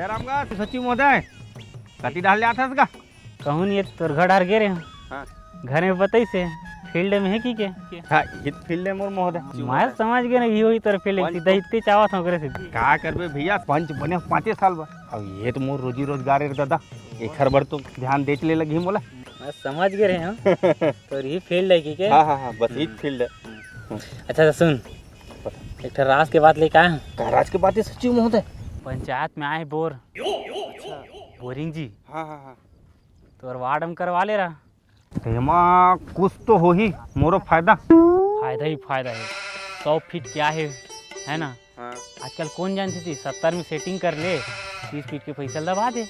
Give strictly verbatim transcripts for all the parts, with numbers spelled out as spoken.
रामगढ़ सचिव महोदय, कति डहर ले आथस गा? कहूँ नहीं, तोर घर डहर गे रहे हँव। हाँ। घर में बताइस हे, field में हे कि के? हाँ, ये तो field में मोर महोदय। मैं समझ गे ना, ये होही तोर field, पंच सीधा तो इतने चाहत हँव ओकरे से। का करबे भैया, पंच बने पाँचे साल बर। अब ये तो मोर रोजी रोजगार हे दादा, एखर बर तो ध्यान देच ले लगही मोला। मैं समझ गे रहे हँव, तोर ही field हे कि के? हाँ, हाँ, हाँ, बस ये field हे। अच्छा, तो सुन, एक ठो राज के बात लेके आए हँव। का राज के बात हे सचिव महोदय? पंचायत में आए बोर। बोरिंग जी। हाँ, हाँ, हाँ। तोर ward में करवा ले रहा। एमा कुछ तो होही, मोरो फायदा। फायदा ही फायदा हे। सौ फीट क्या हे, है ना? हाँ। आजकल कौन जानथे, सत्तर में setting कर ले, तीस फीट के पैसा दबा दे।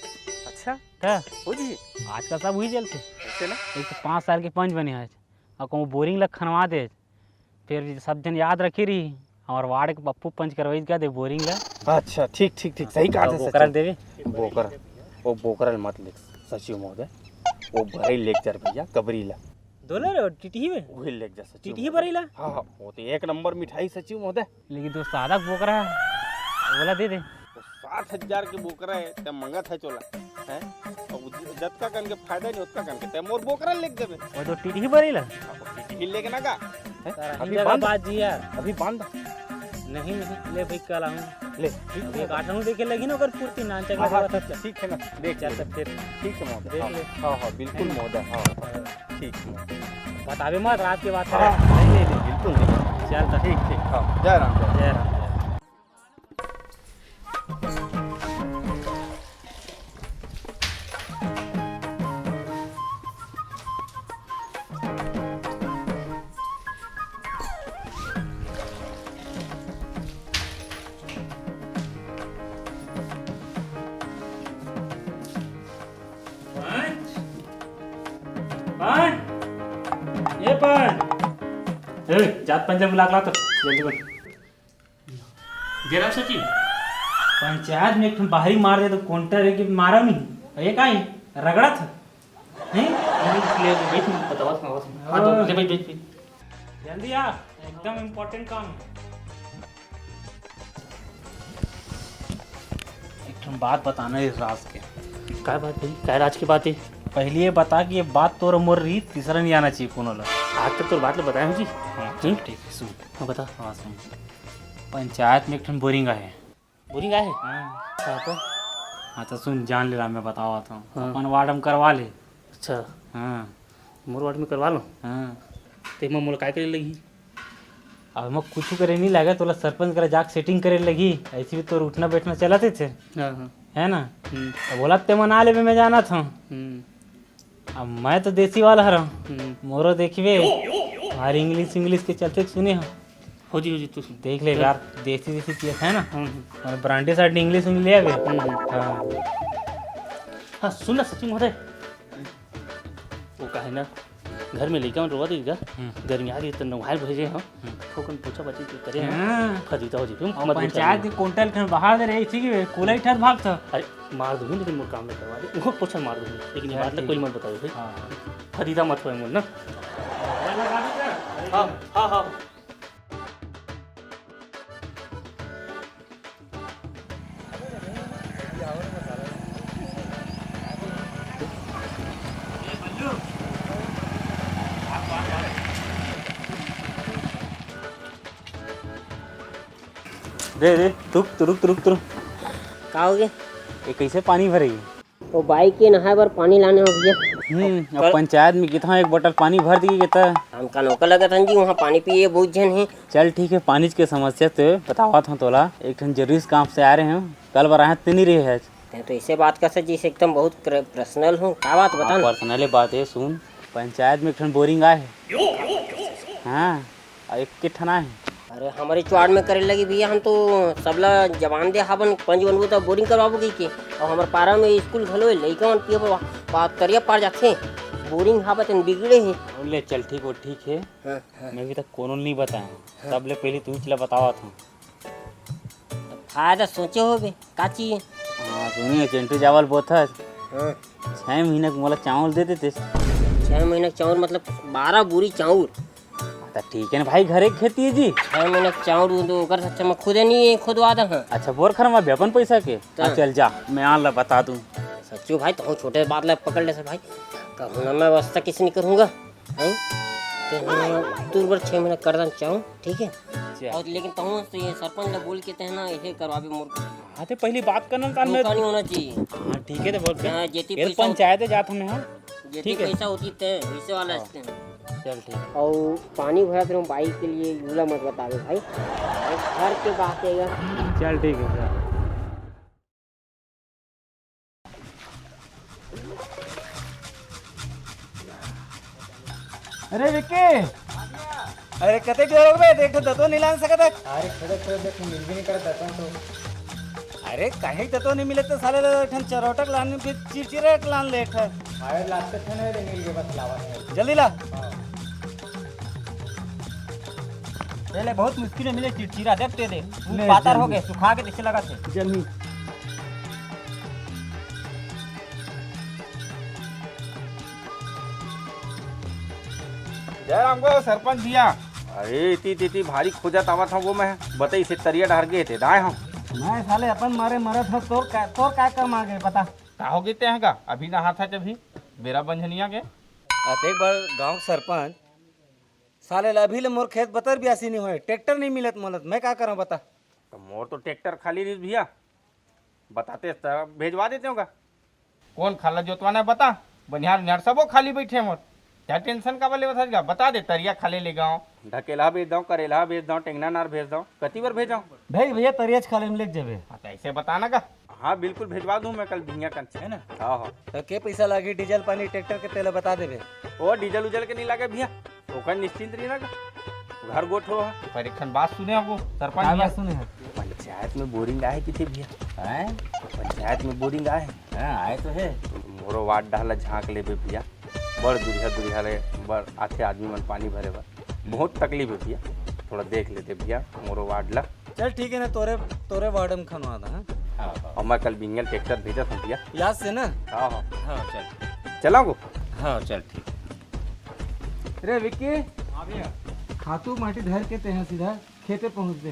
अच्छा? त हो जी। आजकल सब उही चलथे। कैसे ना? एक तो पाँच साल के पंच बने हस, अउ कहूँ बोरिंग ला खनवा दे, फिर सब झन याद रखे रही, हमर ward के पप्पू पंच करवाइस गा दे बोरिंग ला। अच्छा, ठीक, ठीक, ठीक, सही कहा तो था बोकरा सचिव। देवे। बोकरा, वो बोकरा ल मत लेग सचिव महोदय, वो बरई लेग जा रे भैया, कबरी ला। दोला रे, टिटही में? वही लेग जा सचिव टिटही महोदय। बरई ला? हाँ, हाँ, वो तो एक नंबर मिठाई सचिव महोदय। लेकिन दो सादा बोकरा हे, ओला दे दे। वो सात हजार के बोकरा हे, ते मंगत हे चोला, हैं? अब ज-, जतका कन के फायदा नहीं, उतना कन के ते मोर बोकरा लेग देबे। वो तो टिटही बरई ला? अब टिटही लेग ना का? हैं? तारा अभी हम जगह बांध। बात जी यार। अभी बांध। नहीं, नहीं, ले भाई, कल आऊँ। ले, ठीक अभी है। काटहूँ देखे लगी ना ओकर फुर्ती नान चकला हाँ, हाँ, देवत ठीक है, हस। ठीक है ना, देख चल ले। तब फिर ठीक है महोदय, देख हाँ, ले। हाँ, हाँ, बिल्कुल है ना? महोदय, हाँ, हाँ। ठीक है। बताबे मत, रात के बात हाँ, करे। नहीं, नहीं, नहीं, बिल्कुल नहीं। चल तो। ठीक, ठीक, हाँ, जय राम, जय राम। जय राम, जय राम। पंच, पंच, ए पंच, ए, जात पंच बुला के ला तो, जल्दी बोल। जय राम सचिव। पंचायत में एक ठन बाहरी मार दे तो कोंटा रे के मारा नहीं। ये का हे? रगड़त हे? हैं? ले, ले, बैठ, बतावत हँव, बतावत हँव। हाँ, तो हाँ। ले, बैठ, बैठ, बैठ। जल्दी आ, एकदम important काम हे। एक ठन बात बताना हे राज के। का बात भाई? का राज के बात हे? पहली ये बता कि ये बात तोर मोर रही, तीसरा नहीं आना चाहिए कोनो ला। आज तक तोर बात ला बताए हँव जी। हाँ, हम्म? ठीक है, सुन। हाँ, बता। हाँ, सुन। पंचायत में एक ठन बोरिंग आहे। बोरिंग आहे? हाँ। हाँ, तो? हाँ, तो सुन, जान ले रहा, मैं बतावत हँव। हाँ। अपन ward में करवा ले। अच्छा। हाँ। मोर ward में करवा लूँ? हाँ। तो एमा मोला काय करे लगही? अब एमा कुछ करे नहीं लगे, तोला सरपंच करा जाके setting करे लगही। ऐसे भी तोर उठना बैठना चलत हे, हाँ, हाँ। है ना? हम्म। अब बोला ते मना लेबे, मैं जानत हँव। हम्म। अब मैं तो देसी वाला हरँव। हम्म। मोरो देखबे, हमारी English, English के चलते सुने हँव। हो जी, हो जी, तू सुन। देख ले चल। यार, देसी, देसी पियत हे ना? हम्म, हम्म। और brandy side English, English ले आबे। हम्म, हम्म। हाँ। हाँ, सुन ना सचिव महोदय। वो का हे ना, घर में लइका मन रोवत हे गा, हम्म। गर्मी आ गई तो नहाए भेजे हँव, हम्म। थोकन पोछा पाछी के करे हँव, हाँ। फदीता हो जी, तुम और मत पंचायत के कोंटा ल बाहर दे रहे, इसी की कोला इठर भाग था। अरे, मार दूँगी, लेकिन मोर काम नहीं करवा दे, वो पोछा मार दूँगी, लेकिन ये बात तो कोई मत बताओ भाई। हाँ। फदीता मत होए मोर ना। हाँ, हाँ, हाँ। दे, दे, रुक, रुक, रुक, रुक। का हो गे? ये कैसे पानी भरेगी? वो बाई के नहाए बर पानी लाने हँव भैया। हम्म, अब पंचायत में कितना एक बोतल पानी भर दिए कितना? हम का नौकर लगत हन जी, वहाँ पानी पिए बहुत झन हे। चल ठीक है, पानी के समस्या तो बतावत हँव तोला। एक ठन जरूरी काम से आए रहे हँव, कल बर आए हँव, ते नहीं रहे आज। ते तो ऐसे बात कर सक जैसे एकदम बहुत क्र-, personal हो। का बात बता ना? Personal बात हे, सुन, पंचायत में एक ठन बोरिंग आए हे। हाँ। अउ एक के ठन आहे। अरे, हमरे चुआड़ में करे लगी भैया, हम तो सबला जबान दे हावन, पंच बनबो त बोरिंग करवाबो कहिके। अउ हमर पारा में स्कूल घलो हे, लइका मन पिए बर पा-, तरिया पार जाथे, बोरिंग हावत हे, बिगड़े हे। ले चल, ठीक हो, ठीक हे। हाँ, हाँ। मैं भी तक कोनो नहीं बताया, हाँ। तब ले पहले तू चला बतावत हूँ। फायदा सोचे होबे, का चाहिए? हाँ, सुनिए, चिंटू चावल बोथस। हाँ। छह महीना के मोला चावल दे देते। छह महीना के चावल मतलब बारह बोरी चावल। त ठीक है ना भाई, घरे के खेती है जी। छह महीना चाउर उंदो, ओकर से अच्छा मैं खुदे नहीं खोदवा दे, हाँ। अच्छा, बोर खरवा बे अपन पैसा के? त हाँ, चल जा, मैं आन ला बता दूं। सच्चू भाई, तहूँ छोटे बात ला पकड़ ले से भाई, कहूँ ना मैं व्यवस्था किसे नहीं करूँगा, हैं? ते हाँ, तोर बर छह महीना कर दन चाहूँ, ठीक है? अच्छा। और लेकिन तहूँ तो ये सरपंच ला बोल के ते ना, ये करवाबे मोर। हाँ, ते पहली बात करना था, मैं धोखा नहीं होना चाहिए। हाँ, ठीक है, तो बोल के। हाँ, जेती ये तो पैसा पंचायत है, जात हमें, हाँ। जेती ठीक है। पैसा होती ते, वैसे वाला हाँ। इसके। चल, ठीक। और पानी भरा तेरे बाइक के लिए, यूला मत बतावे भाई, घर के बात है यार। चल, ठीक है, चल। अरे विक्की, अरे कते जोर हो बे, देख तो दतो नहीं लान सकत है। अरे छोड़े छोड़े, देख मिल भी नहीं करत दतो तो। अरे काहे दतो नहीं मिले तो साले ला एक ठन चरोटक लान, फिर चिरचिरा के लान ले एक ठन। अरे लाते ठन है रे, मिल के बस लावा है। जल्दी ला। हाँ। ले ले, बहुत मुश्किल में मिले चिरचिरा, देख ते दे। वो ले, पातर हो जल्दी। गए, सुखा के जैसे लगा थे। जल्दी। जयराम को सरपंच भैया। अरे इति तिति भारी खोजत आवत हूँ वो मैं, बताई से तरिया डहर गए थे दाए हूँ। मैं साले अपन मारे मरत हूँ, तोर का, तोर का कर मार गए बता। का हो गए ते हैं का? अभी नहा था जब ही बेरा बंझनिया के। अतेक बड़ गांव के सरपंच, साले ला अभी ले मोर खेत बतर बियासी नहीं होए, ट्रैक्टर नहीं मिलत मोला, मैं का करूं बता? तो मोर तो ट्रैक्टर खाली रहिस भैया, बताते त भेजवा देते होगा। कौन खाला जोतवाना है बता, बनिहार उनिहार सबो खाली बैठे मोर, क्या टेंशन का बले बता, बता दे तरिया खाले ले गाँव। ढकेला भेज दो, करेला भेज दो, टेंगना नार भेज दो, कति बार भेजो? भेज भैया, तरिया खाले में लेके जाबे। हाँ, तो ऐसे बताना का। हाँ, बिल्कुल भेजवा दूँ मैं कल भिंगिया कन से। है ना? हाँ, हाँ। तो के पैसा लागी डीजल पानी ट्रैक्टर के तेल बता देबे। ओ, डीजल उजल के नहीं लागे भैया, ओकर निश्चिंत रही ना का। घर गोठ हो। पर एक ठन बात सुने हो सरपंच का भैया? बात सुने हो? पंचायत में बोरिंग आए किथे भैया? हैं? पंचायत में बोरिंग आए। हाँ, आए तो है। मोरो वार्ड डहला झांक लेबे भैया, बड़ दुरिहा दुरिहा ले बड़ आथे आदमी मन पानी भरे बर, बहुत तकलीफ है भैया, थोड़ा देख लेते भैया मोरो वार्ड ला। चल ठीक है ना, तोरे तोरे वार्ड में खनवा दा, हाँ? हाँ, हाँ। और मैं कल बिंगल ट्रैक्टर भेजत हूँ भैया। याद से ना? हाँ, हाँ। हाँ, चल। चलाओ? हाँ, चल ठीक। रे विक्की। हाँ भैया। खातू माटी धर के तेहा सीधा खेते पहुँच दे।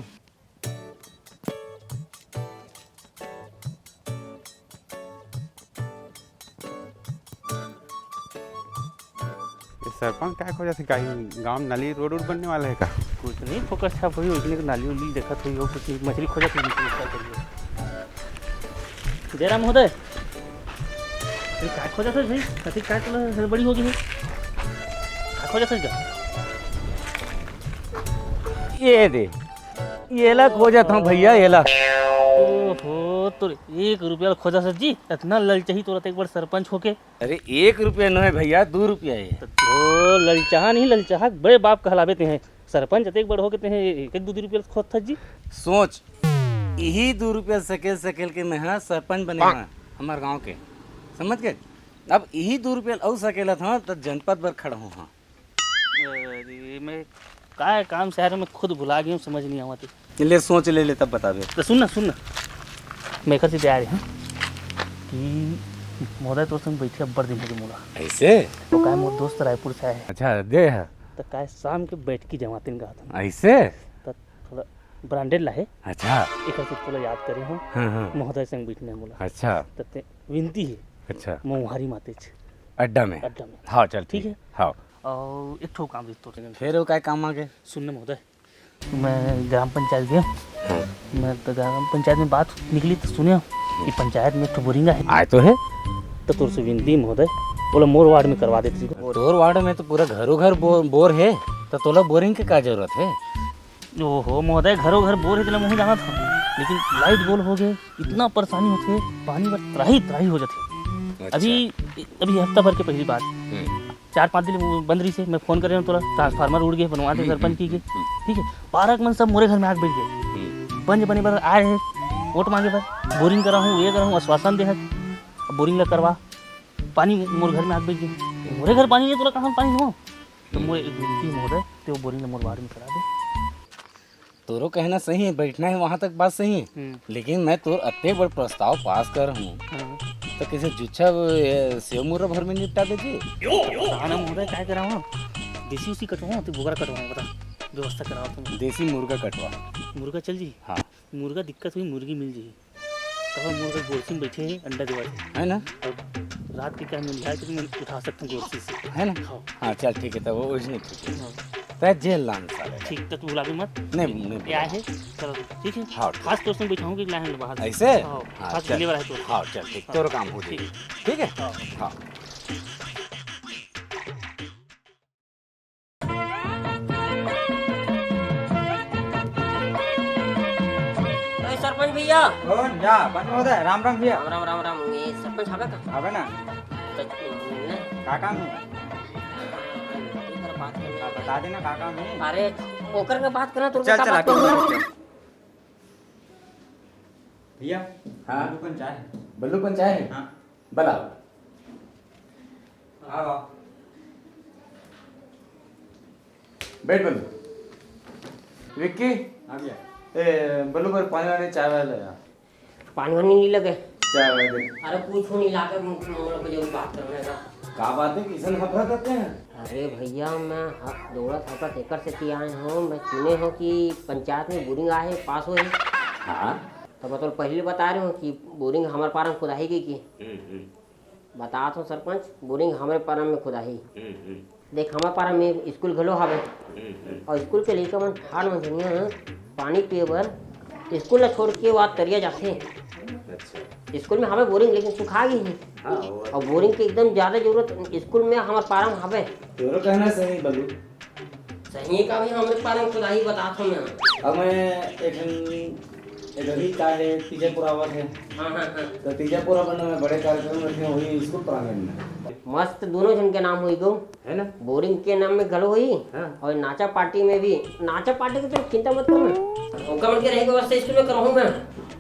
ये सरपंच काय खोजत हे? कहीं गांव नली रोड वोड बनने वाला है का? कुछ नहीं, फोकस छाप होई, उसने के नाली उली देखत होई, वो कुछ मछली खोजत होई, मछली का करिए। जयराम महोदय, ये काय खोजत हे भाई? कथी काय तोला हड़बड़ी हो गई है? काय खोजत हे का? ये दे, येला खोजत हूँ भैया, येला। ओहो, तोर एक रुपया खोजत हे जी, इतना ललचाही तोला तो एक बार सरपंच होके। अरे एक रुपया नोहे भैया, दू रुपया हे। तो ललचाहा नहीं, ललचाहा बड़े बाप कहलावे ते हैं। सरपंच अतेक बड़ होके ते हैं, एक एक दू दू रुपया खोजत हस जी। सोच, इही दू रुपया सकेल सकेल के मैं हा सरपंच बने हा हमार गांव के, समझ गए? अब इही दू रुपया अउ सकेलत हा त जनपद बर खड़ा हूँ हा। अरे, मैं काय काम शहर में खुद भुला गया हूँ, समझ नहीं आवत हे। ले सोच ले ले, तब बताबे। तो सुन ना, सुन ना, मैं एकर से तैयार हूँ कि महोदय तोर संग बैठे अब्बड़ दिन हो गए मोला। ऐसे? तो काय मोर दोस्त रायपुर से आए हैं। अच्छा, दे है। तो काय शाम के बैठकी जमातिन गात हन। ऐसे? तो थोड़ा ब्रांडेड ला है। अच्छा। एकर से तोला याद करे हूँ। हाँ, हाँ। महोदय संग बैठने मोला। अच्छा। तो ते विनती है। अच्छा। मऊहारी मातेच। अड्डा में? अड्डा में। हाँ, चल ठीक ठीक है। है। हाँ। और एक ठो काम रही तोर। फिर वो काय काम आ गए? सुन ना महोदय, मैं ग्राम पंचायत गया। हाँ। मैं तो ग्राम पंचायत में बात निकली तो सुने कि पंचायत में एक ठो बोरिंग है। आए तो है। तो तोर से विनती महोदय, बोला मोर वार्ड में करवा देती। तोर वार्ड में तो पूरा घरों घर बो-, बोर है, तो तोला बोरिंग के का जरूरत है? ओहो महोदय, घरों घर बोर है, तो मैं वहीं जाना था, लेकिन लाइट गोल हो गए, इतना परेशानी होते, पानी बर त्राही त्राही हो जाते। अच्छा। अभी, अभी हफ्ता भर के पहली बात, हम्म। चार पाँच दिन वो बंद रही से, मैं फोन करे हूँ तोला, ट्रांसफार्मर उड़ गए, बनवा दे हम्म, सरपंच की के। हम्म। ठीक है, पारक मन सब मोरे घर में आके बैठ गए। हम्म। पंच बने बर आए हैं, वोट मांगे बर, बोरिंग करा हूँ, ये करा हूँ, आश्वासन दे है, अब बोरिंग ला करवा, पानी मोर घर में आके बैठ गए, मोरे घर पानी नहीं, तोला कहाँ पानी हो? तो मोर एक विनती महोदय, ते वो बोरिंग ला मोर वार्ड में करा दे। तोरो कहना सही है, बैठना है वहां तक बात सही है। हम्म। लेकिन मैं तोर अत्ते बड़ प्रस्ताव पास कर हूँ, हाँ। तो किसी जुच्छा वो, ये, सेव मुर्रा भर में निपटा दे जी। कहा ना महोदय, काय करा हूँ? देसी उसी कटवाओ, तो बोकरा कटवाओ, बता, व्यवस्था कराओ तुम। देसी मुर्गा कटवा। मुर्गा चल जी? हाँ। मुर्गा दिक्कत हुई, मुर्गी मिल जी। कहो, मुर्गा गोरसी में बैठे हैं, अंडा देवा थे। है ना? अब रात के क्या मिल जाए, तो मैं उठा सकता हूँ गोरसी से। है ना? हाँ। हाँ, चल, ठीक है, तो वो उसने ठीक है। हाँ। तै जेल लान साले। ठीक, तो तू बुलावे मत। नहीं, नहीं ये आए बुलावे। हैं, चलो, ठीक है? हाँ, ठीक। खास तौर से बैठा हूँ कि लाए हैं बाहर से। ऐसे? हाँ, हाँ, खास चल। मिलने वाला है तो। हाँ, चल, ठीक, हाँ। तोर काम हो जाएगी। ठीक। ठीक है? हाँ। हाँ। अरे सरपंच भैया। कौन? जा, पंच महोदय, राम राम भैया। राम राम, राम राम। ये सरपंच हवे का? हवे ना। तो, नहीं। का काम है? ठीक है, बात कर ले। हाँ, बता देना का काम है। अरे, ओकर के बात करना, तोर चल, का चल, बात आके करना? बोल, चल। भैया, हाँ? बल्लू पंच आए हैं। बल्लू पंच आए हैं? हाँ। बला। आओ, आओ। बैठ बल्लू। विक्की। हाँ भैया। ए, बल्लू पर पानी वानी, चाय वाय ले आ। पानी वानी नहीं लगे। चाय वाय दे। अरे कुछ नहीं लागे, मुझे मोर को जरूर बात करने का। का बात है, किसन हफरत करते हैं? अरे भैया, मैं ह-, दौड़त हफरत एकर सेती आए हूँ। मैं सुने हूँ कि पंचायत में बोरिंग आए है, पास हुए है। हाँ। तो मैं तो पहले बता रहे हूँ कि बोरिंग हमारे पारा में खुदाही की, की। हम्म, हम्म। बतात हूँ सरपंच, बोरिंग हमरे पारा में खुदाही। हम्म, हम्म। देख, हमारे पारा में स्कूल घलो हवे। हम्म, हम्म। और स्कूल के लइका मन ठाड़ मन झनिया पानी पिए बर स्कूल ला छोड़ के वो तरिया जाथे। अच्छा। स्कूल में हवे बोरिंग, लेकिन सुखा गई है। हाँ, वो और बोरिंग के एकदम ज्यादा जरूरत स्कूल में हमारे पारा में हवे। तोरो कहना सही बल्लू। सही है का भैया, हमरे पारा में खुदाही बतात हूँ मैं। अब मैं एक ठन, एक अभी का है, तीजा पुरावत है। हाँ, हाँ, हाँ। तो तीजा पुरा बनना में बड़े कार्यक्रम रखे हैं, वही स्कूल प्रांगण में। मस्त, दोनों झन के नाम होई गो। है ना? बोरिंग के नाम में घलो होई। हाँ। और नाचा पार्टी में भी, नाचा पार्टी की तो चिंता मत करो ना। ओकर मन के रहे के वास्ते स्कूल में करहूँ मैं,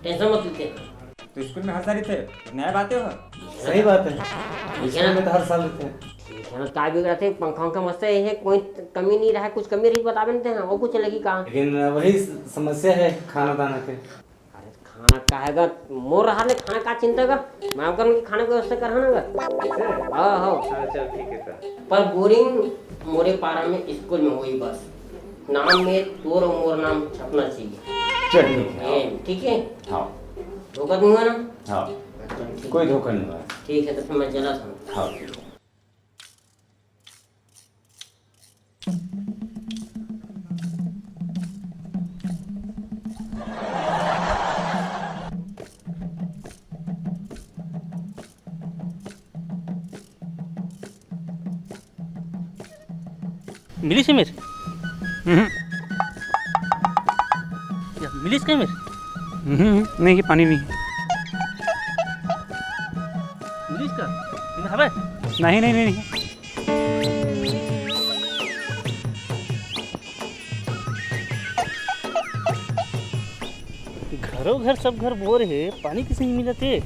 टेंशन मत लेते। तो स्कूल में हर सारी थे, नया बातें हो। सही बात है। ठीक है ना? स्कूल में तो हर साल रहते हैं। ठीक है ना, का बिगड़त है, पंखा वंखा मस्त है, कोई कमी नहीं रहा, कुछ कमी रही बतावे नहीं हैं, वो कुछ लगी का? लेकिन वही समस्या है, खाना दाना के। अरे खाना का है गा, मोर रहा ले खाना का चिंता का, मैं आपका उनकी खाने की व्यवस्था कर ना गा। ऐसे? हाँ, हाँ। हाँ, चल ठीक है सर। पर बोरिंग मोरे पारा में स्कूल में होई बस, नाम में तोर और मोर नाम छपना चाहिए। चल ठीक है। ए, ठीक है? हाँ। धोखा दूंगा ना? हाँ। अच्छा, ठीक। कोई धोखा नहीं हुआ। ठीक है, तो फिर मैं चला था। हाँ। मिलिस हे मेर? हम्म। या, मिलिस का मेर? हम्म, नहीं, ये पानी नहीं है। मिलिस का? ये हवे? नहीं, नहीं, नहीं, नहीं। घरो घर सब घर बोर हे, पानी किसे नहीं मिलत हे?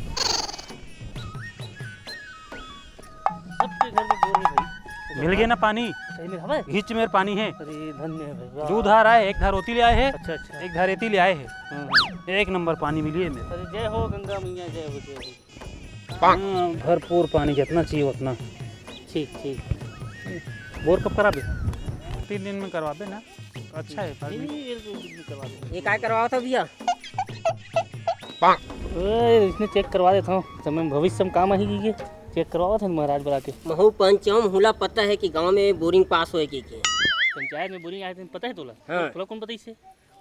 सबके घर में बोर हे भाई। मिल गे ना पानी? सही में हवे? हिच मेर पानी हे। अरे धन्य हे भाई, वाह। दू धार आए, एक धार ओती ले आए हे, अच्छा, अच्छा। एक धार एती ले आए हे। हम्म, हम्म। एक नंबर पानी मिली हे मेर। अरे जय हो गंगा मैया, जय हो, जय हो। हाँ, भरपूर पानी, जितना चाहिए उतना। ठीक, ठीक। बोर कब कराबे? तीन दिन में करवाबे ना। अच्छा है, ये पानी। भी एक दो दिन में करवा दो। ये काय करवावत हो भैया? ओए, इसने चेक करवा देता हूँ, समय भविष्य में काम आही कि ये चेक करवावत है महाराज बुला के। महू पंच हूँ, मोला पता है कि गांव में बोरिंग पास होए के, के। पंचायत में बोरिंग आए थे, पता है तोला? हाँ। तोला कौन बताइस हे?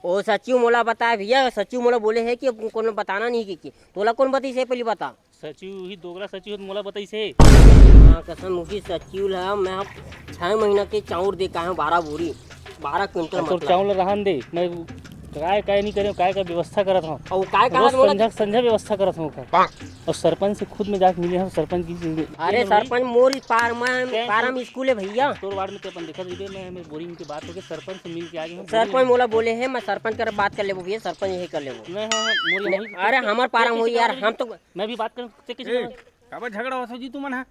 ओ सचिव मोला बताए भैया, सचिव मोला बोले है कि अब कोनो बताना नहीं कि, कि। तोला कौन बताइस हे, पहली बता। सचिव ही, दोगला सचिव हे, मोला बताइस हे। हाँ, कसम उसी सचिव ला मैं अब छह महीना के चाउर दे के आए हूँ, बारह बोरी, बारह क्विंटल अब तोर मतलब। चाउर ला रहन दे, मैं काय, काय नहीं करे, काय, काय व्यवस्था करत हूँ। अउ काय रोज कहत मोला संझा, संझा व्यवस्था करत हूँ ओकर। और सरपंच से खुद में जाके मिले हूँ, सरपंच की चीज में। अरे ये सरपंच, मोर पार में, तैं पारा तो में स्कूल है भैया। तोर वार्ड में ते अपन देखत रहिबे, मैं, मैं बोरिंग के बात होके सरपंच से मिल के आ गया हूँ। सरपंच मोला बोले है, मैं सरपंच कर बात कर लेबो भैया, सरपंच यही कर लेबो। मैं, हाँ, हाँ, मोर नहीं, यहाँ अरे हमार पारा में होई यार, हम तो मैं भी बात करूँ, ते किसी ए, काबर झगड़ा होत हो जी तुमन हा?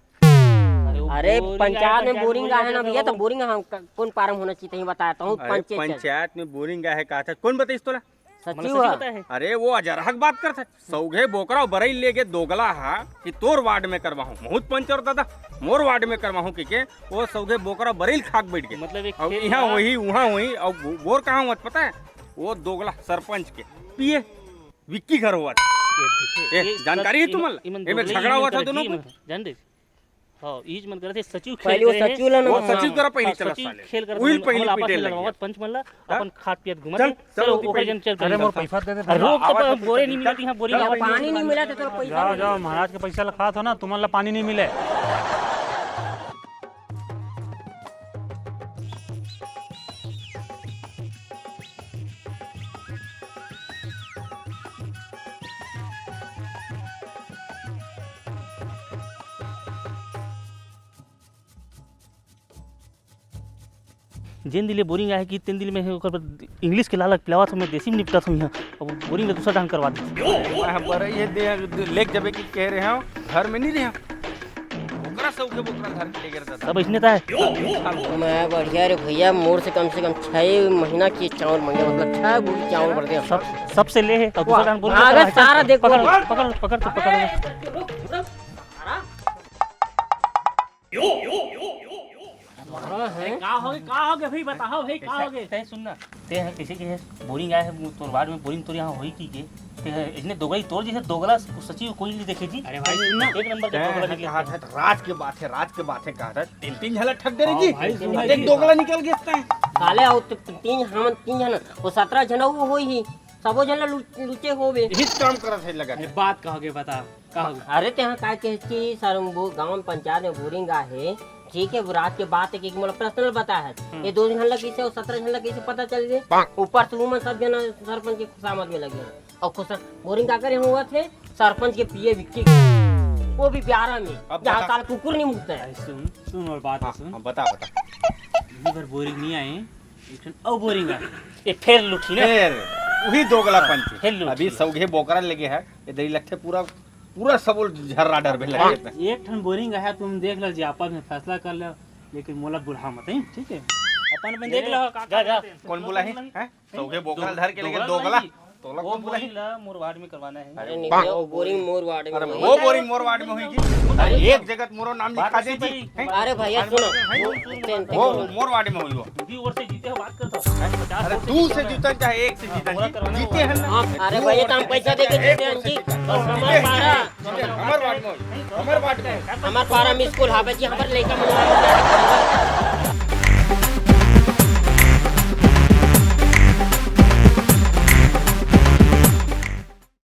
अरे, अरे, बोरिंग पंचायत आए, में पंचायत बोरिंग बोरिंग आए ना आए भैया, तो तो बोरिंग हम क-, कौन पारा में होना चाहिए, तहीं बताया तो हूँ, अरे, पंचे चल। पंचायत में बोरिंग आए है, कहा था, कौन बताइस तोला? सचिव ह। अरे वो अजरहक बात करत हे। सौघे बोकरा बरई लेगे दोगला हा कि तोर वार्ड में करवाहूं, महूं त पंच अउ दादा, मोर वार्ड में करवाहूं कहिके वो सौघे बोकरा बरई ल खाक बइठ गे। मतलब एक अउ खेल इहां ला होही, उहां होही, अउ वो-, बोर कहां होवत पता हे? वो दोगला सरपंच के पीए विक्की घर होवत। ये देखिए, ए, ये जानकारी हे सब तुमन ला? इमन, इमन एमे दोगला झगड़ा इमन होवत हे करत दोनों जी, को। इमन, जान दे। हाँ, ईज मन करत हे, सचिव पहले खेल वो करे हे। सचिव ला ना वो मार। सचिव करा पहली हाँ, चला सचिव साले। खेल करत उही ल पहली हमला पिटे लगे। पंच मन ला, हाँ? अपन खात पियत घूमत चल, हे। चल, चलो, ओके, ओकर पहली। जन चल, अरे, मोर पैसा दे दे अरे, भाई। रोक तो आवत पर है, बोरे पैसा नहीं दे। मिलत, यहाँ बोरे चल, नहीं आवत। पानी नहीं मिला तो चलो पैसा अरे, जाओ, दे दे। जाओ, महाराज के पैसा ला खात हो ना, तुमन ला पानी नहीं मिले। जेन दिन ले बोरिंग आहे कि तेन दिन में ओकर बर इंग्लिश के लालक पिलावत हूँ, मैं देसी में निपटत हूँ यहाँ। अब बोरिंग ला दूसरा ढंग करवा दे। मैं बरई हे दे, लेक जबे की कह रहे हो, घर में नहीं रहे। ओकरा सौघे बोकरा धर के लेगे रहता। सब इसने ता है। मैं बढ़िया रे भैया, मोर से कम से कम छह महीना के चावल मांगे, मतलब छह बोरी चावल भर दे। सब, सबसे ले है, अब दूसरा ढंग बोल। अरे सारा देखो। पकड़, पकड़, पकड़, तू पकड़। अरे का होगे, का होगे भाई, बताओ भाई, का होगे? तैं सुन ना, तैं ह कइसे कहे, बोरिंग आए हे, तोर वार्ड में बोरिंग तोर यहाँ होही कहिके, तैं ह इसने दोगला, तोर जइसे दोगला सचिव कोई नहीं देखे जी। अरे भाई, सुन ना। एक नंबर के तैं दोगला ह निकले। कहा था, राज के बात हे, राज के बात हे, कहा था, तीन, तीन झन ला ठग दे रहे हाँ जी। भाई, सुन ना देख, जी। दोगला निकल गए तैं। साले, अउ त-, तीन, हमन तीन झन, वो सत्रह झन वो होही, सबो झन ला लू-, लूचे होवे। यही काम करत हे लगा। ये बात कहोगे, बता। का हो गया? अरे तेहा काय कहे कि सर, वो गांव में पंचायत में बोरिंग आहे, ठीक है, वो रात के बात है कि मोला पर्सनल बता है। हम्म। ये दो झन लगी से, सत्रह झन लगी से पता चल गए। ऊपर से उमन सब जना सरपंच के खुशामद में लगे। और खुश बोरिंग का करे हुआ थे सरपंच के पीए विक्की, वो भी ब्यारा में, अब जहाँ बता। साल कुकुर नहीं मुतता है। अरे सुन, सुन और बात हाँ, सुन। हाँ, बता, बता। ये बार बोरिंग नहीं आए, एक ठन अउ बोरिंग आ, ये फेर लुठी ना। फेर वही दोगला हाँ, पंच। फेर लुठी। अभी सौघे बोकरा लेगे है, इधर ही लगथे पूरा, पूरा सबो झर्रा डर में लगे रहता है। एक ठन बोरिंग है, तुम देख लो जी, आपस में फैसला कर लो, लेकिन मोला बुला मत, हैं? ठीक है? अपन में देख लो, का जा, जा। करते हैं। कौन बुला है? हैं? सौघे बोकरा धर के लेगे दोगला। तोला वो कौन बोरिंग बुलाई? ला मोर वार्ड में करवाना है। अरे अरे नहीं, वो बोरिंग मोर वार्ड में अरे होई। वो बोरिंग मोर वार्ड में होई जी। अरे एक जगह मोरो नाम लिखा दे जी। हैं? अरे भैया सुनो, सुन, सुन, सुन, वो सुन। मोर वार्ड में होई वो। दूसरी ओर से जीते हो, बात करता हूँ। हैं? पचास अरे वोट से दू जीते से हो। जीतन चाहे एक से हाँ, जीतन पूरा जी, करवाना जीते होगा। हैं ना। हाँ, अरे भैया, तो हम पैसा दे के जीते हैं जी। और हमारे पारा, हमारे वार्ड में होई, हमारे वार्ड में होई। हमारे पारा में स्कूल हावे जी, हमारे लइका मन